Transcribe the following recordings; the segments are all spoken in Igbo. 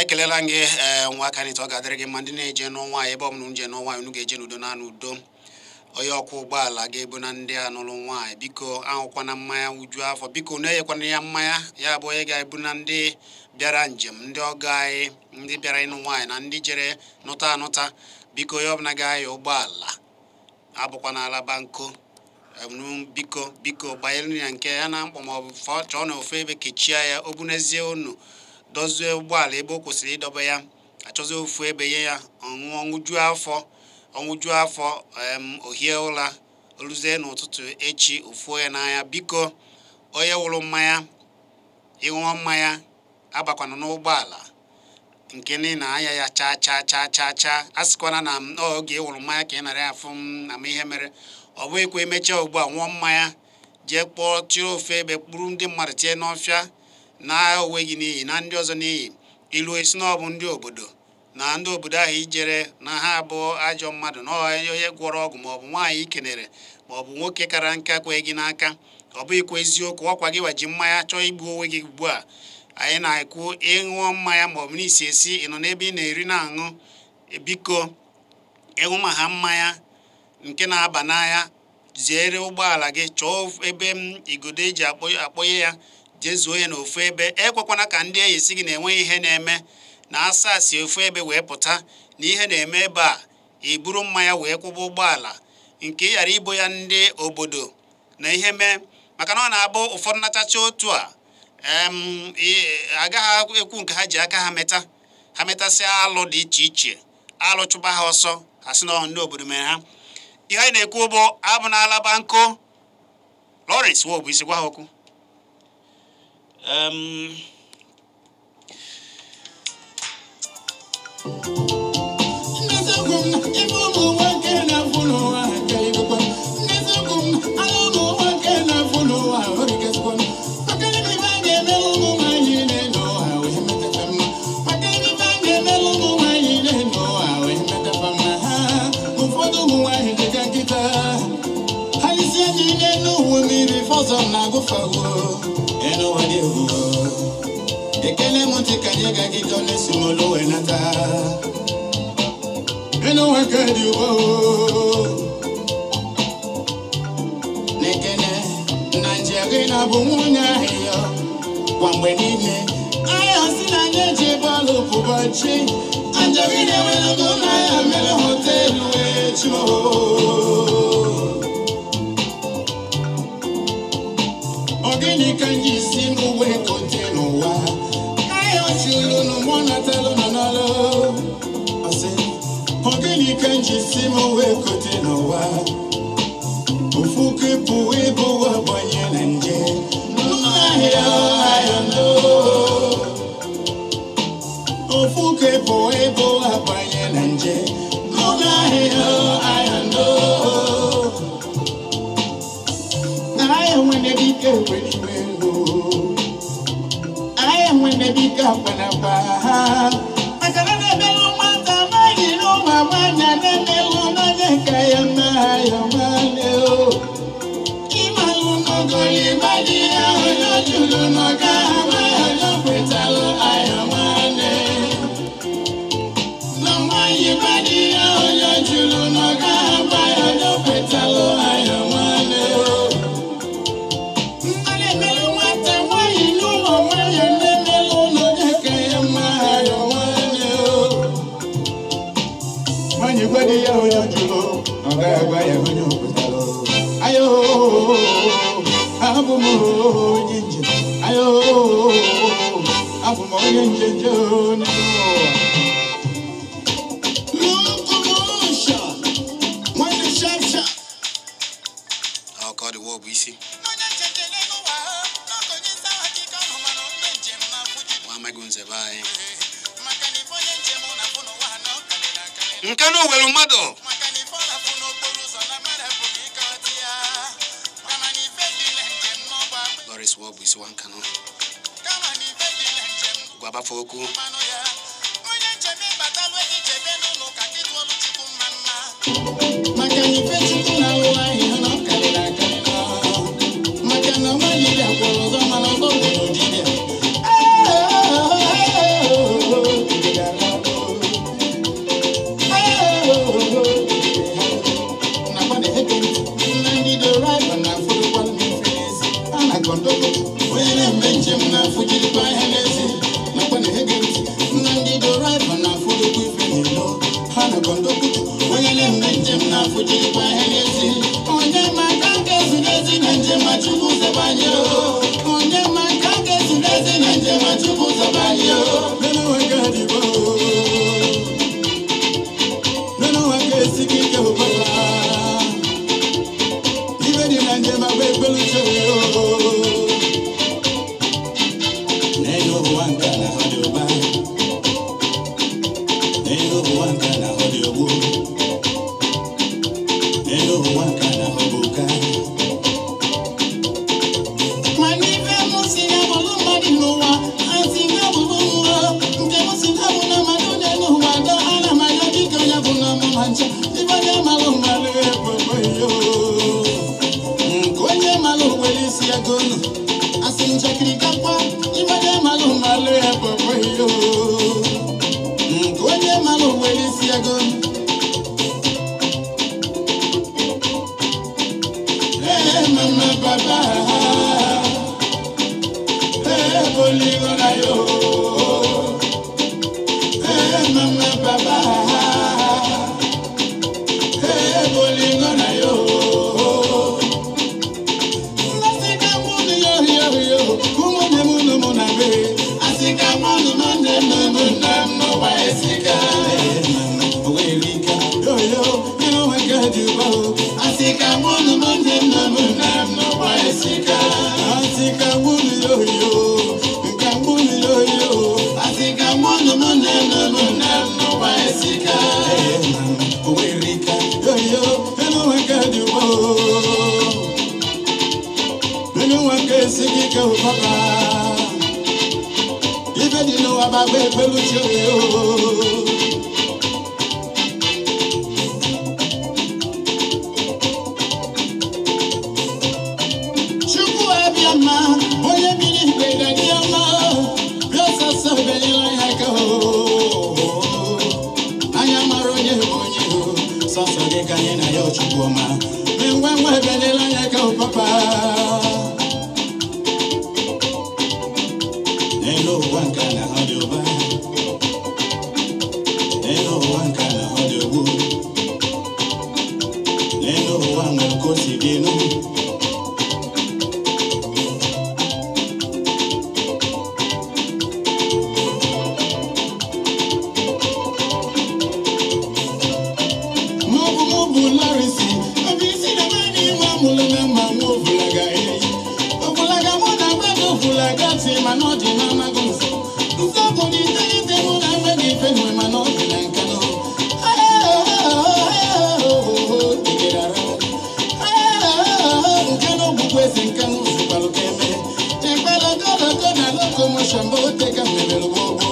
Ekelela gị nwa aka n'ite ọ ga-adịrị gị mma ndị na-eje n'ọnwa ebe ọ bụla nje n'ọnwa unu ga-eje n'udo na n'udo onye ọkwọ ụgbọala ga-ebu na ndị a nụrụ nwaanyị biko ahụkwana mmanya uju afọ biko na-enyekwana ya mmanya ya bụ onye ga-ebu na ndị bịara njem ndị ọgọ anyị ndị bịara ịnụ nwaanyị na ndị jere nụta anụta biko onye ọbụla ga-aya ụgbọala abụkwana alaba nko biko biko gbanyere ya nke ya na mkpọ maọbụ chọọ na ofu ebe kechie ya o bunezie unu dozie ụgbọala ebe o kwesịrị ịdọba ya achọzi ofu ebe nye ya ọṅụjuo afọ ohie ụla oluzie n'ụtụtụ echi ofuo ya n'anya biko onye wụrụ mmanya ịṅụọ mmanya abakwana n'ụgbọala nke na anya ya chaa chaa chaa chaa chaa a sịkwana na oge ịwụrụ mmanya ka ị nara ya afụ m ama ihe mere ọ bụghịkwa emechaa ugbu a ṅụọ mmanya jee kpọọ tie ofu ebe kpụrụ ndị mmadụ tie n'ọfịa na onwe gị n'iyi na ndị ọzọ n'iyi ilu esi na ọ bụ ndị obodo na ndị obodo ahụ ijere na ha abụọ ajọ mmadụ na onye gwọrọ ọgwụ maọbụ nwaanyị ikenere maọbụ nwoke kara nka kwe gị n'aka ọ bụghịkwa eziokwu ọkwa gị waji mmanya chọọ igbu onwe gị ugbu a anyị na-ekwu ịṅụọ mmanya maọbụ n'isi esi ị nọ n'ebe ị na-eri na-aṅụ biko ịṅụ ma ha mmanya nke na-aba n'anya zere ụgbọala gị chọọ ebe igodo eji akpọnye ya jezuo ya n'ofu ebe ekwekwana ka ndị enyi si gị na-enweghị ihe na-eme na asa si ofu ebe wee pụta na ihe na-eme ebe a iburu mmanya wee kwụba ụgbọala nke ghara ibo ya ndị obodo na ihe mee maka na ọ na-abụ ụfọdụ nachacha otu a agaghị ekwu nke ha ji aka ha meta ha metasịa alụ dị iche iche alụ chụba ha ọsọ ha sị na ndị obodo mere ha ihe anyị na-ekwu bụ abụ na alaba nkụ Lawrence wo bụ isi gwa ha okwu. Gwabafe okwu. Maka na ife Chukwu na-alụ ahịhịa na ọ karịrị akarị na maka na nwa dibịa gwọrọ ọzọ mana ọzọ gwọrọ dibịa. Onye na-eme njem na-afụ jirikwa ihe n'ezi nakwa na-ege ntị na ndị dọraịva na-afụdokwa ife n'ilo ha na kọndọktọ. Onye na-eme njem na-afụ jirikwa ihe n'ezi. Onye ma ka ga-ezuru ezi na njem a Chukwu zebe anyị o. Onye ma ka ga-ezuru ezi na njem a Chukwu zebe anyị o. Nene nwoke dịbọ o. Nene nwoke esighị ike bụ papa. Ibe dị na njem agba ekpelu chere o. N'elu ụwa nke a na ọ dị ụba. N'elu ụwa nke a na ọ dị ogbu. N'elu ụwa nke a na ọ bụ ụka. Mana ife mụ si ya bụrụ mmadụ n'ụwa, asị ya bụrụ mmụọ. Nke mụ si ya bụ na mmadụ n'elu ụwa dọ, ana m ayọ dịka onye bụ na mụ ma ncha. Ife onye malụ mmalụ ekwekwe yo. Nke onye malụ nwere isi ya gonu. Asị njakịrị gakwa, ife onye malụ mmalụ ekwekwe yo. Nke onye malụ nwere isi ya gonu. Hey, mama, papa. Hey, bolingo na yo. Hey, mama, papa. Hey, bolingo na yo. Nasika munu yo yo yo. Kumune munu muna be. Asika munu mune munu na mo wa esika. Hey, mama, werika yo yo. You know I got you, bro. Asika munu mune munu na mo wa esika. Asika munu yo yo. Nka munu yo yo. Asika munu mune munu na mo wa esika. Hey, mama, werika yo yo. You know I got you, bro. Nínú wọn ké sí kíkẹ́ ò pápá. Ife dị n'ụwa gbagba ekpelu chi o. Chukwu abịa ma onye mmiri igwe ga-adị ọma. Bịa ọsọsọ bịanyere anyị aka o. Anya mara onye bụ onye o. Sọsọ gị ka anyị na ya Chukwu ọma. Mee ngwa ngwa bịanyere anyị aka o papa. N'elu ụwa nke a na ọ dị ụba. N'elu ụwa nke a na ọ dị ogbu. N'elu ụwa nwere ka o si dị enu. Mụ bụ Larịsị, ọ bụ isi na mmadụ inwe amụlụ na mma nwa ofulaga eyi. Ofulaga mụ na mmadụ ofulaga tị mana ọ dị n'amaghị nso. Nso bụ na iteghete mụ na mmadụ ife nwe mana ọ dị na nkanụ. Nkanụ bụkwa ezi nkanụ zikwalu ka eme. Ekpelogologo na lokomoshọn bụ ote ka mmebere gbogbo.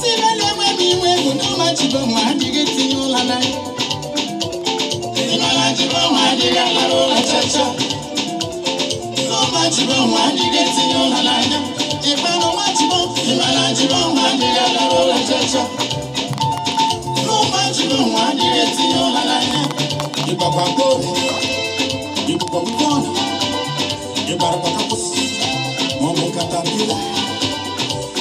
Tibe na-enwe m iwe egwu na ọmachibo ma adịghị etinye ụla na Ịmara nwa adịghị alara ụla chacha. N'ọmachibo nwa adịghị etinye ụla n'anya. Ịkpanụ nwachibo, ịmara njibo nwa adịghị alara ụla chacha. N'ọmachibo nwa adịghị etinye ụla n'anya. Ịgbakwa gboo, ịgbakwa bọọlụ, ịgbarakwa kapụs, maọbụ katapila.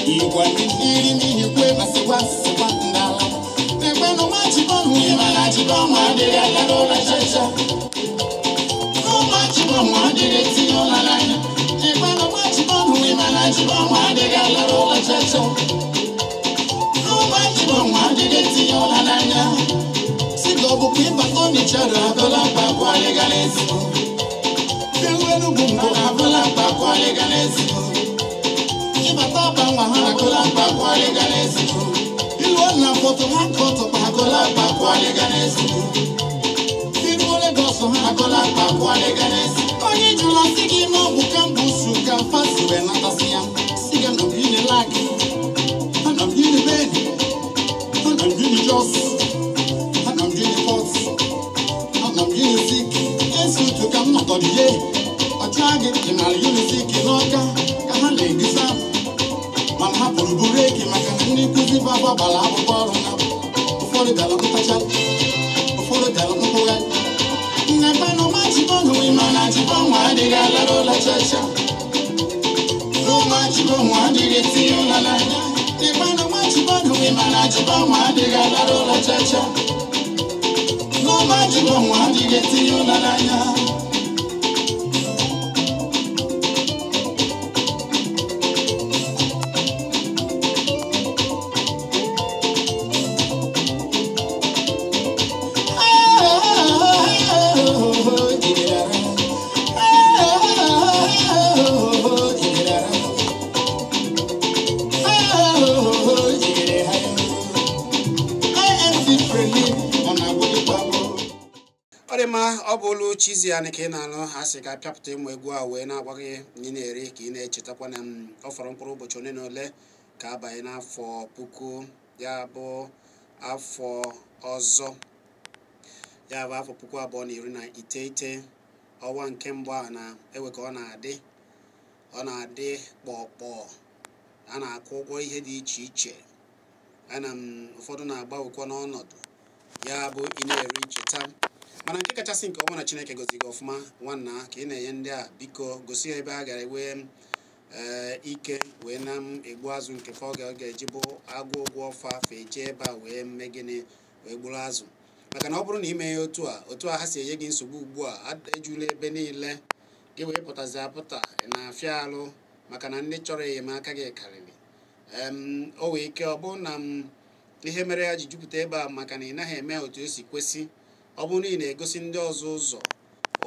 Ịgwa mmiri n'ihi kwe ma sịkwa sịkwa ndala. Ekwenụ nwachibo ịmara njibo nwa adịghị alara ụla chacha. N'ọmachibo nwa adịghị etinye ụla n'anya. Ekwenụ nwachibo ịmara njibo nwa adịghị alara ụla chacha. N'ọmachibo nwa adịghị etinye ụla n'anya. Si ka ọ bụkwa ịbata Ọnịcha do abụla mkpakwu alịga n'ezi. Iru Enugwu mbụ abụla mkpakwu alịga n'ezi. Ịbata Aba nwa ha agụla mkpakwu alịga n'ezi. Ilu na Pọtụ Harcourt agụla mkpakwu alịga n'ezi. Iruo Legọs ha agụla mkpakwu alịga n'ezi. Onye jụrụ asị gị n'ọgwụ ka mbụ su ka fa si wee natasị ya. Si ga na obi na-lag. Ịmara Unizik n'Ọka ka ha na-egisa mana ha pụrụ bureki maka na ndị nkụzi baba gbara akwụkwọ ọrụ na ụfọdụ bịara nkụtacha, ụfọdụ bịara mkpụgharị. Nnekwanụ machibọnụ ịma na chibọnwa adịghị alara ụla chacha. Ụmụachibọnwa adịghị etinye ụla n'anya. Nnekwanụ machibọnụ ịma na chibọnwa adịghị alara ụla chacha. Ụmụachibọnwa adịghị etinye ụla n'anya. Ọ dị mma, ọ bụ olu Chiziani ka ị na-alụ. A sị ka apịapụta ịmụ egwu a wee na-agwa gị na ị na-eri ka ị na-echetakwa na ọ fọrọ mkpụrụ ụbọchị ole na ole ka abanye n'afọ puku, ya bụ afọ ọzọ, ya bụ afọ 2019. Ọnwa nke mbụ a na-ewe ka ọ na-adị, ọ na-adị kpọkpọ, a na-akwụ ụgwọ ihe dị iche iche, ana m ụfọdụ na-agbanwekwa n'ọnọdụ, ya bụ ị na-eri ncheta. Mana nke kachasị nke ọma na Chineke goziri gị ọfụma nwanna, ka ị na-enye ndị a biko gosi ha ebe ha gara enwe ike wee na m egbu azụ nke fa ọ ga-eji bụ agụ ụgwọ ọfa feje ebe a wee mee gịnị, wee gburu azụ. Maka na ọ bụrụ na ime ya otu a, otu a ha si enye gị nsogbu ugbu a ejula ebe niile, gị wee pụtazi apụta ị na-afịa alụ maka na ndị chọrọ enyemaka gị karịrị. O wee ike ọ bụrụ na m ihe mere ya ji jupụta ebe a maka na ị naghị eme otu o si kwesị. Ọ bụrụ na ị na-egosi ndị ọzọ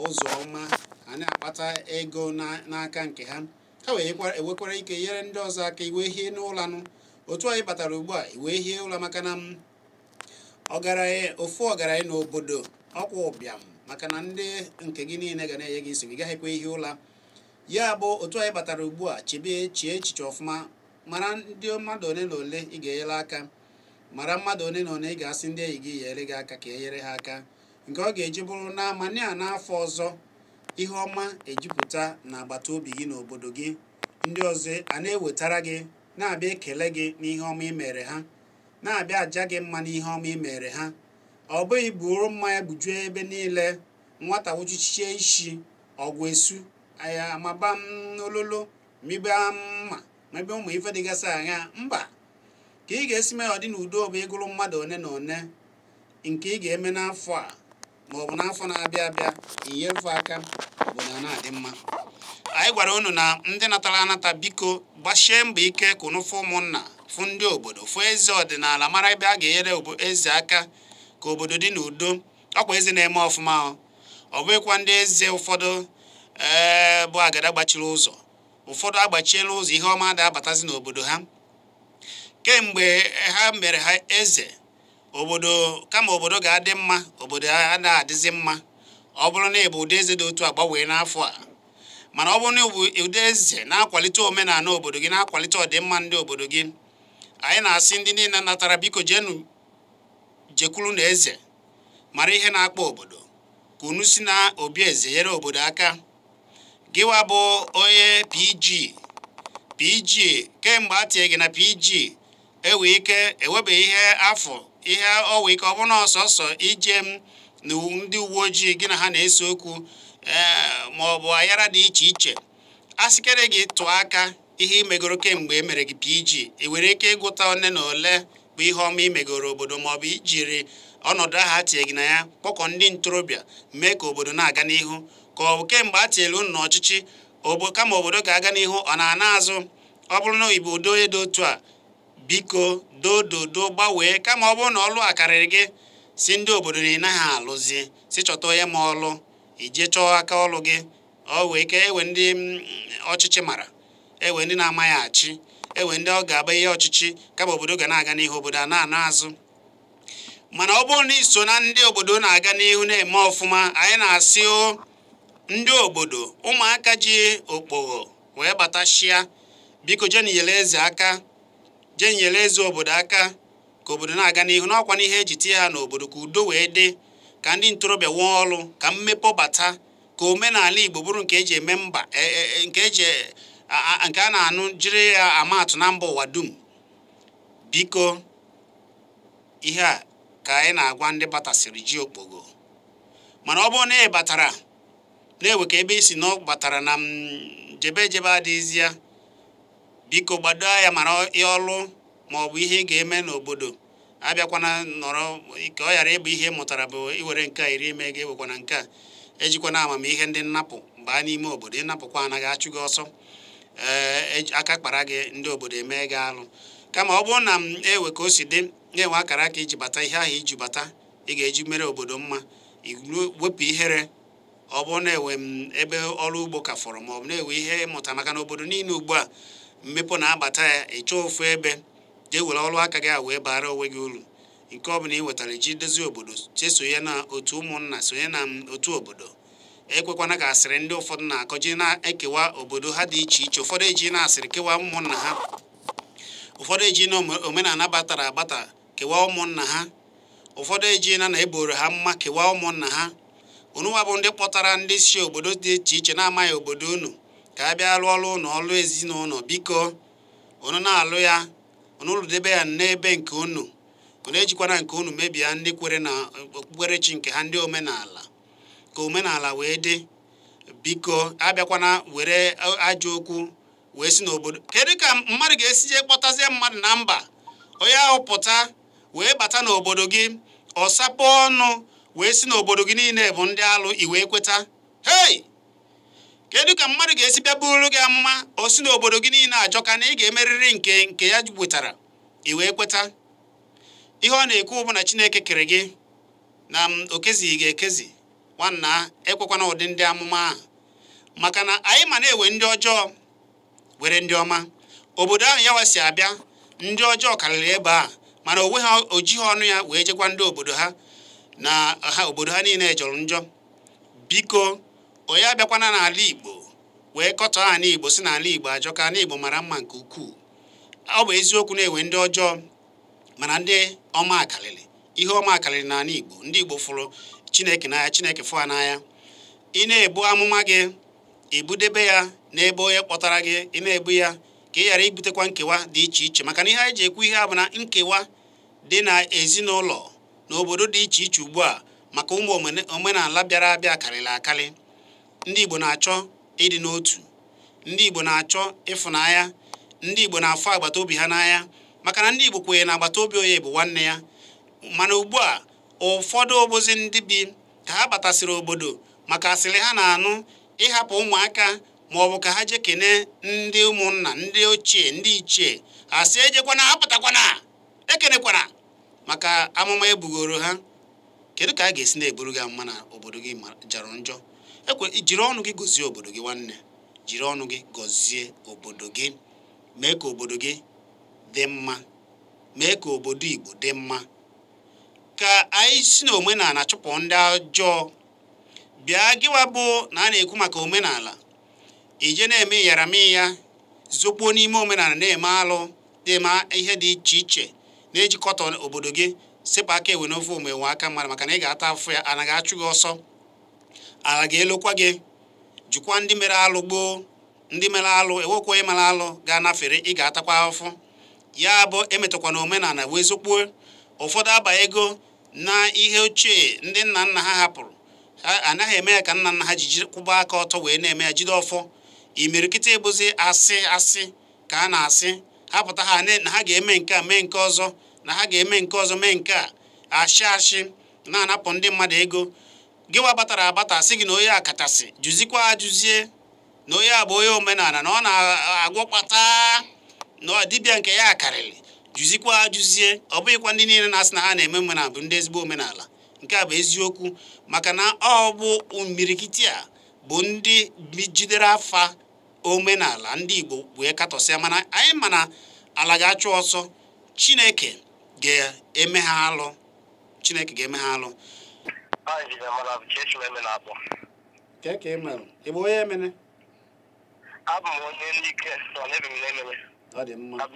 ụzọ ọma, a na-akpata ego n'aka nke ha, ha wee ewekwara ike nyere ndị ọzọ aka iwe hie n'ụlanụ. Otu anyị batara ugbu a iwe hie ụla maka na ọgaranya ofu ọgaranya n'obodo ọkwa ụbịam, maka na ndị nke gị niile ga na-enye gị nsogbu, ị gaghị ekwe ihe ụla. Ya bụ otu anyị batara ugbu a, chebe chie echiche ọfụma, mara ndị mmadụ ole na ole ị ga-enyere aka, mara mmadụ ole na ole ị ga-asị ndị enyi gị nyere gị aka ka e nyere ha aka, nke ọ ga-eji bụrụ na amani a n'afọ ọzọ ihe ọma ejupụta na agbata obi gị n'obodo gị, ndị ọzọ a na-ewetara gị na-abịa ekele gị n'ihe ọma i mere ha, na-abịa aja gị mma n'ihe ọma i mere ha. Ọ bụghị buru mmanya gbujuo ebe niile, nwata wụchichie isi ọgwụ esu aya amaba m n'ololo mibe mma mebe ụmụ ife dịgasị anya. Mba, ka ị ga-esi mee ọ dị n'udo bụ ịgụrụ mmadụ one na one nke ị ga-eme n'afọ a ma ọ bụ n'afọ na-abịa abịa, inyefe aka bụ na na-adị mma. Anyị gwara unu na ndị natara anata biko gbasie mbọ ike ka unu fụ ụmụnna, fụ ndị obodo, fụ eze ọdịnala, mara ebe a ga-enyere eze aka ka obodo dị n'udo. Ọkwa eze na-eme ọfụma, ọ bụghịkwa ndị eze ụfọdụ bụ agada gbachiri ụzọ, ụfọdụ agbachiela ụzọ ihe ọma ada-abatazi n'obodo ha. Kemgbe ha mere ha eze obodo, kama obodo ga-adị mma, obodo anaghị adịzi mma. Ọ bụrụ na ị bụ ụdị eze dị otu a, gbanwee n'afọ a. Mana ọ bụrụ na ị bụ ụdị eze na-akwalite omenala obodo gị, na-akwalite ọdịmma ndị obodo gị, anyị na-asị ndị niile natara biko jeenu jekwuru na eze, mara ihe na-akpa obodo, ka unu si na obi eze nyere obodo aka. Gịwa bụ onye PG, PG kemgbe a tie gị na PG, ewe ike ewebeghị ihe afọ ihe ọ wee ike ọ bụrụ na ọsọsọ ije m na ndị uwe ojii gị na ha na-ese okwu, ma ọ bụ ayara dị iche iche, a sịkere gị tụọ aka ihe imegoro kemgbe e mere gị PG, ị nwere ike ịgụta one na ole bụ ihe ọma imegoro obodo, ma ọ bụ ijiri ọnọdụ ahụ a tie gị na ya kpọkọ ndị ntorobịa mee ka obodo na-aga n'ihu. Ka ọ bụ kemgbe a tinyere unu n'ọchịchị kama obodo ga-aga n'ihu ọ na-ana azụ. Ọ bụrụ na igbo udo onye dị otu a, biko dododo gbanwee. Kama ọ bụrụ na ọlụ a karịrị gị, si ndị obodo na ị naghị alụzi, si chọta onye ma ọlụ ije chọọ aka ọlụ gị. Ọ wee ike ewe ndị ọchịchị mara, ewe ndị na-amaghị achị, ewe ndị ọ ga-abụ ihe ọchịchị, kama obodo ga na-aga n'ihu obodo a na-ana azụ. Mana ọ bụrụ na ị so na ndị obodo na-aga n'ihu na-eme ọfụma, anyị na-asị o ndị obodo ụmụaka ji okpogho wee batashịa, biko jee nyere eze aka, jee nyere eze obodo aka ka obodo na-aga n'ihu. N'ọkwa n'ihe eji tinye ha n'obodo ka udo wee dị, ka ndị ntorobịa nwee ọrụ, ka mmepe bata, Ka omenala Igbo bụrụ nke eji eme mba, nke eji nke a na-anụ jiri ya ama atụ na mba ụwa dum. Biko, ihe a ka anyị na-agwa ndị batasịrị ji okpogo. Mana ọ bụrụ na ị batara na-ewe ka ebe isi na ọ batara na jebe jebe adịghịzi ya, biko gbado ya mara ọlụ ma ọ bụ ihe ị ga-eme n'obodo. Abịakwana nọrọ ka ọ ghara ịbụ ihe ị mụtara bụ iwere nke a iri ime ga ewekwana nke a. Ejikwana amamihe ndị nnapụ baa n'ime obodo. Ịnapụkwa anaghị achụ gị ọsọ, ee, aka kpara gị, ndị obodo eme gị alụ. Kama ọ bụrụ na m ewe ka o si dị, na-enwe akara aka iji bata, ihe ahụ iji bata ị ga-eji mere obodo mma, wepụ ihere. Ọ bụrụ na ewe m ebe ọrụ ugbo ka fọrọ, ma ọ bụ na-ewe ihe ịmụta, maka na obodo niile ugbu a mmepe na-abata ya, ịchọọ ofu ebe jee were ọrụ aka gị a wee baara onwe gị uru. Nke ọ bụla ị wetara ji dozie obodo, chesonye na otu ụmụnna, sonye na otu obodo. Ekwekwana ka asịrị ndị ụfọdụ na-akọ ji na-ekewa obodo ha dị iche iche. Ụfọdụ eji na asịrị kewaa ụmụnna ha, ụfọdụ eji na omenala batara agbata kewaa ụmụnna ha, ụfọdụ eji na eboro ha mma kewaa ụmụnna ha. Unuwa bụ ndị kpọtara ndị si obodo dị iche iche na-amaghị obodo unu ka a bịa rụọ ọrụ ụnụ, ọrụ ezinụlọ. Biko, unu na-alụ ya, unu rụdebe ya n'ebe nke unu. Unu ejikwana nke unu mebie ndị kwere na okpukperechi nke ha, ndị omenala, ka omenala wee dị. Biko, abịakwana were ajọ okwu wee si n'obodo. Kedu ka mmadụ ga-esi jee kpọtazie mmadụ na mba, onye ahụ pụta wee bata n'obodo gị, ọ sapụ ọnụ wee si n'obodo gị niile bụ ndị alụ, i wee kweta? Hei, kedu ka mmadụ ga-esi bịa buru gị amụma, o si n'obodo gị niile ajọka na ị ga-emerịrị nke ya wetara, i wee kweta? Ihe ọ na-ekwu bụ na Chineke kere gị na okezighị ga-ekezi. Nwanna, ekwekwana ụdị ndị amụma ahụ, maka na anyị ma na-ewe ndị ọjọọ were ndị ọma. Obodo ahụ yawa si abịa, ndị ọjọọ karịrị ebe a, mana onwe ha ojighị ọnụ ya wee jekwa ndị obodo ha na ha obodo ha niile jọrọ njọ. Biko, onye abịakwana n'ala Igbo wee kọtọọ ala Igbo, si n'ala Igbo ajọka. Ala Igbo mara mma nke ukwuu. Ọ bụ eziokwu na-ewe ndị ọjọọ, mana ndị ọma akarịrị. Ihe ọma akarịrị n'ala Igbo. Ndị Igbo fụrụ Chineke n'anya, Chineke fụ ha n'anya. Ị na-ebu amụma gị, ibudebe ya n'ebe onye kpọtara gị. Ị na-ebu ya ka ị ghara ibutekwa nkewa dị iche iche, maka na ihe anyị ji ekwu ihe a bụ na nkewa dị na ezinụlọ na obodo dị iche iche ugbu a maka ụmụ omenala bịara abịa karịrị akarị. Ndị Igbo na-achọ ịdị n'otu, ndị Igbo na-achọ ịfụnanya, ndị Igbo na-afụ agbata obi ha n'anya, maka na ndị Igbo kwenyere na agbata obi onye bụ nwanne ya. Mana ugbu a ụfọdụ obozi ndị bi ka ha batasịrị obodo maka asịrị ha na-anụ, ịhapụ ụmụaka ma ọ bụ ka ha jee kene ndị ụmụnna, ndị ochie, ndị ichie, asị ejekwana, apụtakwana, ekenekwana, maka amụma ebugoro ha. Kedu ka a ga-esi na-eburu gị amụma na obodo gị jọrọ njọ? Jiri ọnụ gị gọzie obodo gị, nwanne. Jiri ọnụ gị gọzie obodo gị, mee ka obodo gị dị mma, mee ka obodo Igbo dị mma. Ka anyị si n'omenala chụpụ ndị ọjọọ. Bịa gịwa bụ na a na-ekwu maka omenala, ije na-eme yaramịya, zokpuo n'ime omenala, na-eme alụ, na-eme ihe dị iche iche na-ejikọta obodo gị. Sepụ aka ewe n'ofe omewe aka mmadụ, maka na ị ga-ata afụ ya. Anaghị achụ gị ọsọ, ala ga-elokwa gị. Jụkwa ndị mere alụ gboo, ndị mere alụ ewekwa onye mere alụ ga-anafere, ị ga-atakwa afụ ya. Bụ emetụkwa na omenala wee zokpuo. Ụfọdụ aba ego na ihe ochie ndị nna nna ha hapụrụ, ha anaghị eme ya ka nna nna ha ji kwụba aka ọtọ wee na-eme ya, jide ọfọ. Imirikiti ebuzi asị asị ka a na-asị ha pụta ha na ha ga-eme nke a, mee nke ọzọ, na ha ga-eme nke ọzọ, mee nke a, ashị ashị na-anapụ ndị mmadụ ego. Gịwa batara abata, sị gị na onye a kachasị jụzikwa ajụzie na onye a bụ onye omenala, na ọ na-agwọkpata na dibịa nke ya karịrị. Jụzikwa ajụzie. Ọ bụghịkwa ndị niile na-asị na ha na-eme omenala bụ ndị ezigbo omenala. Nke a bụ eziokwu, maka na ọ bụ imirikiti a bụ ndị jidere afa omenala ndị Igbo wee katọsịa. Mana anyị ma na ala ga-achụ ọsọ, Chineke ga-eme ha alụ, Chineke ga-eme ha alụ. Ị bụ onye Emene? Abụ m onye n'ike, Ọ dị mma.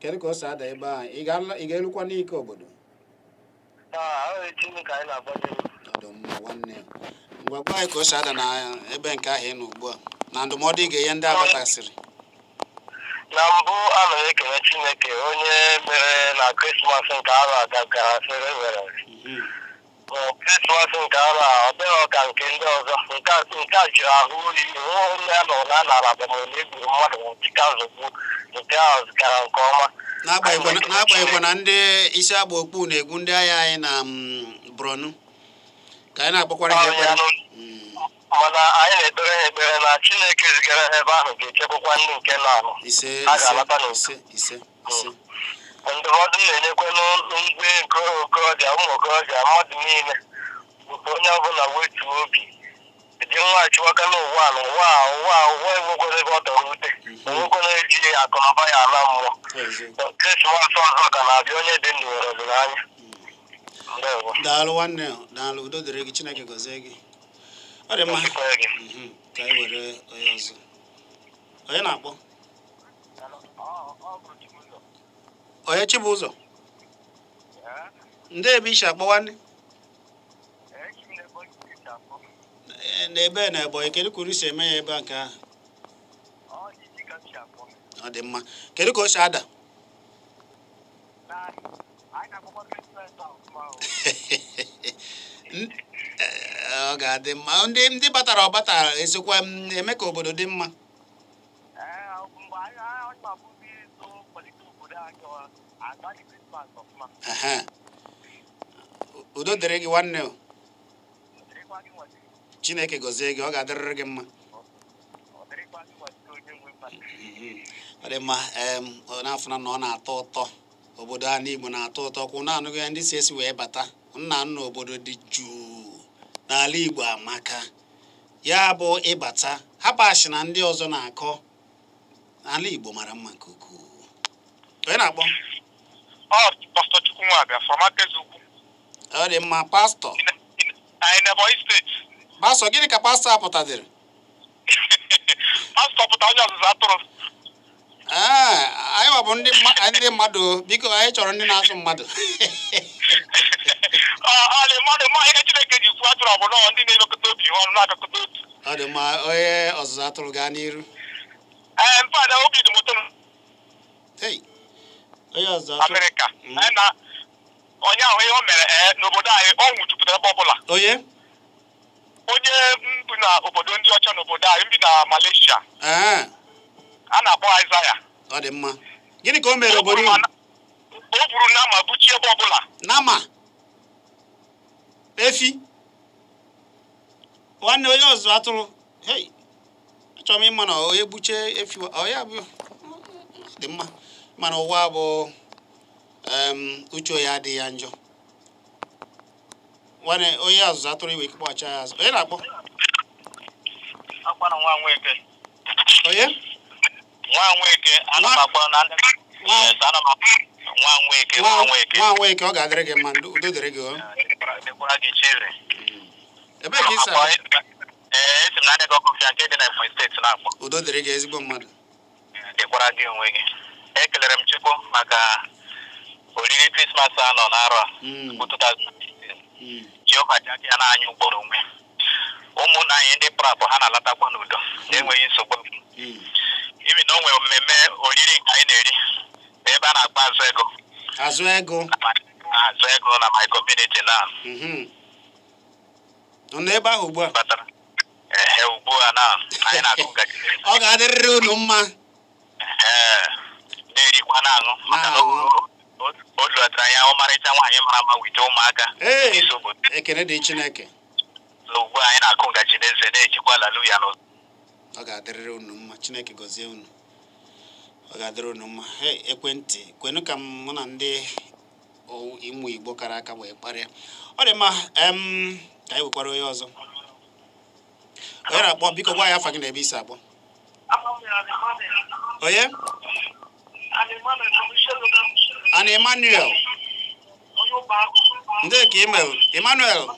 Kedu ka o si ada ebe ahụ? Ị ga-erukwa n'ike obodo? Ọ dị mma nwanne. Ngwa gwa anyị ka o si ada na ebe nke ahụ ị nọ ugbu a na ndụmọdụ ị ga-enye ndị abatasịrị. Na mbụ ana m ekele Chineke onye mere na Krismas nke arọ a gagara sịrị were. Krismas nke arọ a ọ dịghị ka nke ndị ọzọ. Nke a jiri ahụ oyi hụ onye a nọ na anara abamole egburu mmadụ dịka nzogbu nke ahụ gara nke ọma. N'agbanyeghịkwa na ndị isi agba okpu na-egwu ndị agha anyị na Borno ka anyị na-akpọkwara ha ekpere. Mana anyị na-ekpere ha ekpere na Chineke zigara ha ebe ahụ ga-echekwakwa ndị nke nọ anọ. Ise Ha ga-alata n'udo. ise ise ise. Ndụmọdụ m na-enyekwa ndị okorobịa, ụmụ okorobịa, mmadụ niile bụ ka onye ọbụla wetuo obi dị nwa chụwaka n'ụwa a, n'ụwa a, ụwa a, ụwa enwekwana ebe ọ tọrọ ute, enwekwana eji akụnụba ya ala mmụọ. Eziokwu. Krismas ọzọ ka na-abịa, onye dị ndụ nwere olileanya. Ndewo. Daalụ nwanne, daalụ, udo dịrị gị, Chineke gọzie gị. Ọ dị mma. Gọzikwa gị. Ka anyị were onye ọzọ. Onye na-akpọ? Onye Chibụzọ? Ndị ebe isi akpọ nwanne? N'ebe na Ebonyi, kedu ka unu si eme ya ebe a nke ahụ? Ọ dị mma. Kedu ka o si ada? Ọ ga-adị mma. Ndị batara ọ batara esikwa m eme ka obodo dị mma. Aha. Udo dịrị gị nwanne o. Chineke gọzie gị, ọ ga-adịrịrị gị mma. Ọ dị mma. Ọ na-afụna na ọ na-atọ ụtọ. Obodo a n'Igbo na-atọ ụtọ kwụ na-anụghị ya ndị si esi wee bata. Nna nna obodo dị jụụ n'ala Igbo amaka. Ya bụ ịbata hapụ ashị na ndị ọzọ na-akọ. Ala Igbo mara mma nke ukwuu. Onye na-akpọ? Ọ Pastọ Chukwunwabịa from Akezukwu. Ọ dị mma, pastọ. Anyị n'Ebonyi steeti. Pastọ, gịnị ka pastọ a pụtadịrị? Pastọ pụta onye ọzụzụ atụrụ. Ee, anyị bụ ndị mmadụ, biko anyị chọrọ ndị na-azụ mmadụ. Ọ dị mmadụ ma ihe Chineke ji kwuo atụrụ bụ nọọ ndị na-elekọta obi ha ọnụ na-akọkọta otu. Ọ dị mma, onye ọzụzụ atụrụ gaa n'iru. Ee, mpada obi dị m ụtọ. Hey, onye ọzụzụ atụrụ. Amerịka. Na onye ahụ ihe o mere n'obodo anyị, ọ nwụchupụtara ebe ọbụla. Onye? Onye mbụ na obodo ndị ọcha n'obodo anyị, mbi na Malaysia. A na-akpọ Isaiah. Ọ dị mma. Gịnị ka o mere obodo unu? O buru nama buchie ebe ọbụla. Nama? Efi? Nwanne onye ọzụzụ atụrụ. Hey, achọrọ m ịma na onye gbuchie efi ọ ya bụ dị mma. Mana ụwa bụ uche ya adịghị ya njọ. Nwanne onye ọzụzụ atụrụ iwe kpọghachi ya azụ. Onye na-akpọ? Akwa na nwa Nweke. Onye? Nwa Nweke, ana m akpọ na ndị Nwa Nweke, nwa Nweke. Nwa Nweke, ọ ga-adịrị gị mma, udo dịrị gị o. Dịkwara gị chiri. Ebee ka ị si abịa? Ee, esi m na Adịgọ Kọfịa nke dị na Ebonyi steeti na-akpọ. Udo dịrị gị ezigbo mmadụ. Dịkwara gị onwe gị. Ekelere m Chukwu maka oriri Krismas a nọ n'arọ a bụ 2016. Jehova ji aka ya n'anya ugboro onwe. Ụmụnna anyị ndị prapụ ha na-alatakwa n'udo na-enweghị nsogbu. Ibi na o nwere mmemme oriri nke anyị na-eri ebe a na-akpọ azụ ego. Azụ ego? Azụ ego na my community na. Nọ n'ebe ahụ ugbu a? Ee, ugbu a na anyị na-akụ ngaji. Ọ ga-adịrịrị unu mma. Ee, na-erikwa na-aṅụ. Maka na o lụtara ya ọmarịcha nwaanyị mara mma wite ụmụaka. Ee, ekene dị Chineke. Ugbu a anyị na-akụ ngaji n'eze na-ejikwa haleluya n'ụzọ. Ọ ga-adịrịrị unu mma, Chineke gọzie unu. Ọ ga-adịrị unu mma. Hey, ekwentị kwenu ka mụ na ndị ịmụ Igbo kara aka wee kparịa. Ọ dị mma, ka anyị wekwara onye ọzọ. Onye na-akpọ, biko gwa ya afa gị na ebe isi akpọ. Onye? Ana Emmanuel. Ndị ka email Emmanuel,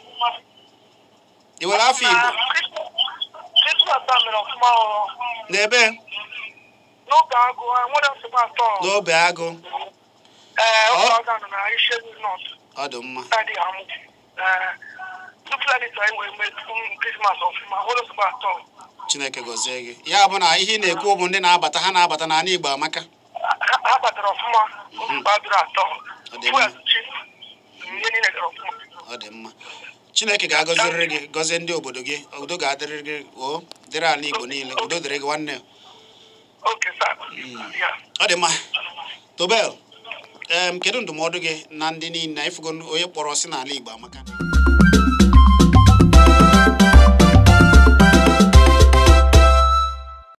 ị nwere afọ Igbo? N'ebe? N'obe agụ. Ọ dị mma. Ndị Fulani chọrọ inwe eme Krismas ọfụma, nwere nsogbu atọ. Chineke gọzie gị. Ya bụ na ihe ị na-ekwu bụ ndị na-abata, ha na-abata n'ala Igbo amaka. Ha batara ọfụma, nsogbu adịrọ atọ. Ọ dị mma. Fuel cheap, ihe niile gara ọfụma. Ọ dị mma. Chineke ga-agọzirịrị gị, gọzie ndị obodo gị. Udo ga-adịrịrị gị, o dịrị ala Igbo niile. Udo dịrị gị nwanne. Okay, sir. Yeah. Ọ dị mma. Tobel, kedu ndụmọdụ gị na ndị niile ịfụgo onye kpọrọ sị n'ala Igbo amaka?